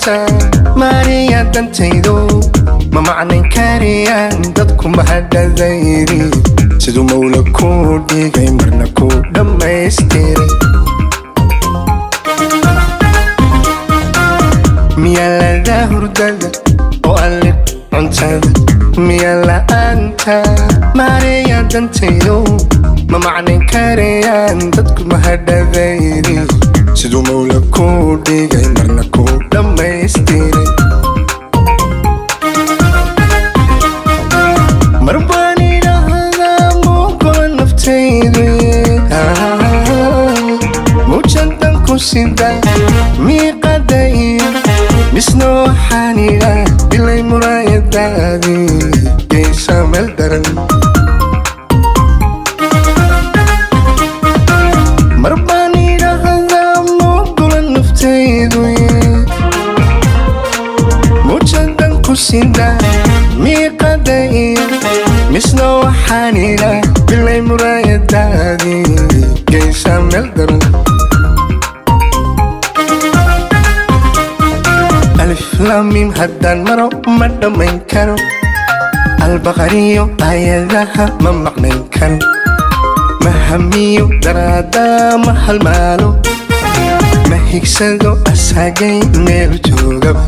Miyaa la'aanta maariya dantaydo ma macnayn karayaan dadku mahadhadaydi siduu Mawla kuu dhigay marna kuu dhammaystiray? Miyaa lada hurdada oo alliq cuntada? Miyaa la'aanta maariya dantaydo ma macnayn karayaan dadku mahadhadaydi siduu Mawla kuu dhigay marna kuu dhammaystiray? Mar baan idhaahdaa muugola naftaydu, mujadan ku sida miiqada iyo misna waxaan idhaa bilay muraayadaadii geysa meel daran. Mar baan idhaahdaa muugola naftaydu, mujadan ku sida miiqada iyo misna waxaan idhaa bilay muraayadaadii geysa meel daran. Alif laam miim haddaan maro ma dhammayn karo, Albaqariyo aayadaha ma maqnayn karo, ma hamiyo daraadaa ma halmaalo, ma higsado asagay meel joogaba.